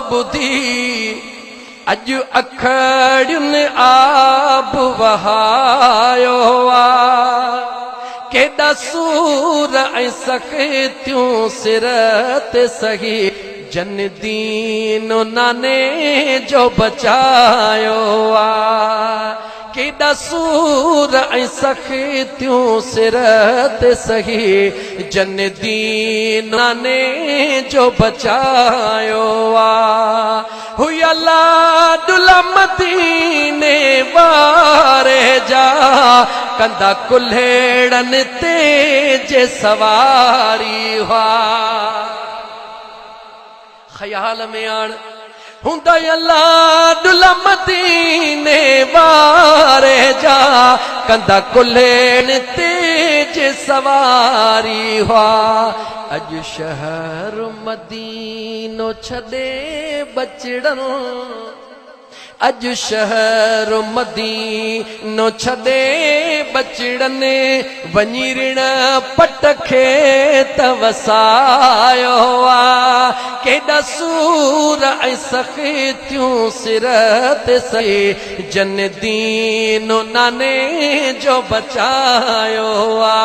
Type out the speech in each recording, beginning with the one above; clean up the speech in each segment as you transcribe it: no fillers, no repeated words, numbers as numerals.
ٻڌي اڄ اکڙين آب وهايو آ. ڪيڏا سور ۽ سختيون سر تي سهي جن دين ناني جو بچايو آ. ڪيڏا سور ۽ سختيون سر تي سهي جن دين ناني جو بچايو آ. هيا لاڏلا مديني واري جا ڪندا ڪلهيڙن تي جي سواري هئا. خيال ۾ آڻ هوندا يا لاڏلا مديني واري جا ڪندا ڪلهيڙن تي جي سواري هئا. اڄ شهر مدينو ڇڏي ٻچڙن اڄ شهر مدينو ڇڏي ٻچڙن وڃي رڻ پٽ کي ته وسايو آ. ڪيڏا سور ۽ سختيون سر تي سهي جن دين ناني جو بچايو آ.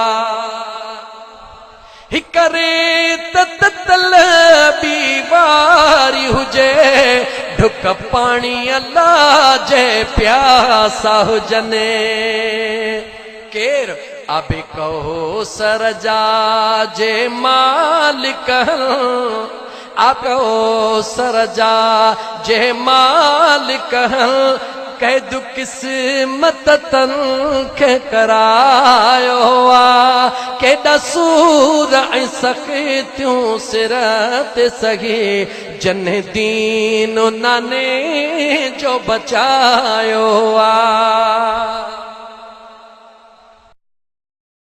هڪ ريت تتل ٻي واري هجي، ڍڪ پاڻيء لا جي پياسا هجن. ڪير آب ڪوثر جا جي مالڪ هن، آب ڪوثر جا جي مالڪ هن، قيد قسمت تن کي ڪرايو آ. ڪيڏا سور ۽ سختيون سر تي سهي جنھن دين ناني جو بچايو آ.